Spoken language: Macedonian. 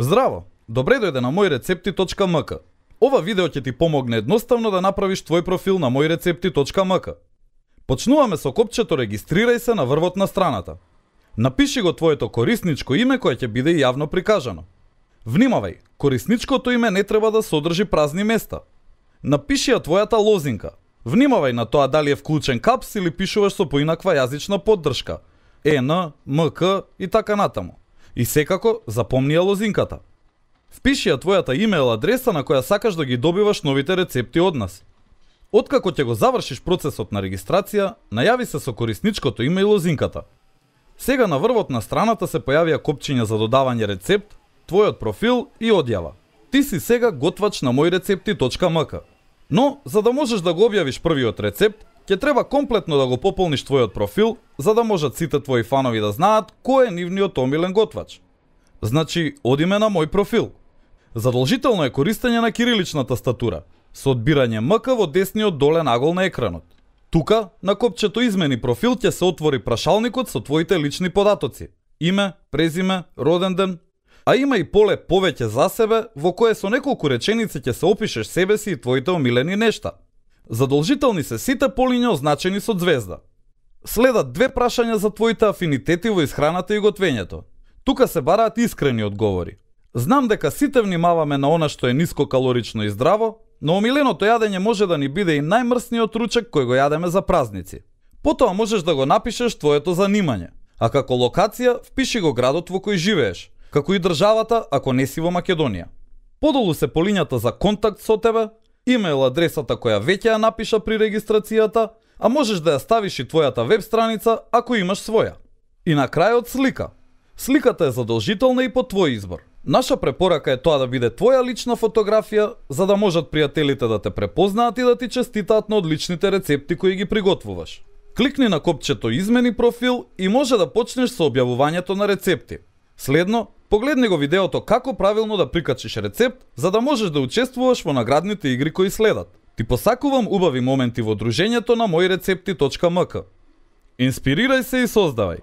Здраво! Добре дојде на moјрецепти.mk. Ова видео ќе ти помогне едноставно да направиш твој профил на moјрецепти.mk. Почнуваме со копчето регистрирај се на врвот на страната. Напиши го твоето корисничко име кое ќе биде јавно прикажано. Внимавај, корисничкото име не треба да содржи празни места. Напиши ја твојата лозинка. Внимавај на тоа дали е вклучен капс или пишуваш со поинаква јазична поддршка. ЕН, МК и така натаму. И секако, запомни ја лозинката. Впиши ја твојата имейл адреса на која сакаш да ги добиваш новите рецепти од нас. Откако ќе го завршиш процесот на регистрација, најави се со корисничкото име и лозинката. Сега на врвот на страната се појавија копчиња за додавање рецепт, твојот профил и одјава. Ти си сега готвач на moјрецепти.mk. Но, за да можеш да го објавиш првиот рецепт, ќе треба комплетно да го пополниш твојот профил, за да можат сите твои фанови да знаат кој е нивниот омилен готвач. Значи, одиме на мој профил. Задолжително е користење на кириличната статура, со одбирање МК во десниот долен агол на екранот. Тука, на копчето измени профил ќе се отвори прашалникот со твоите лични податоци. Име, презиме, роден ден. А има и поле повеќе за себе, во кое со неколку реченици ќе се опишеш себе си и твоите омилени нешта. Задолжителни се сите полиња означени со звезда. Следат две прашања за твоите афинитети во исхраната и готвењето. Тука се бараат искрени одговори. Знам дека сите внимаваме на она што е нискокалорично и здраво, но омиленото јадење може да ни биде и најмрсниот ручек кој го јадеме за празници. Потоа можеш да го напишеш твоето занимање, а како локација впиши го градот во кој живееш, како и државата ако не си во Македонија. Подолу се полињата за контакт со тебе, имейл адресата која веќе ја напиша при регистрацијата, а можеш да ја ставиш и твојата веб страница ако имаш своја. И на крајот слика. Сликата е задолжителна и по твој избор. Наша препорака е тоа да биде твоја лична фотографија, за да можат пријателите да те препознаат и да ти честитаат на одличните рецепти кои ги приготвуваш. Кликни на копчето измени профил и може да почнеш со објавувањето на рецепти. Следно, погледни го видеото како правилно да прикачиш рецепт, за да можеш да учествуваш во наградните игри кои следат. Ти посакувам убави моменти во дружењето на moјрецепти.mk. Инспирирај се и создавај.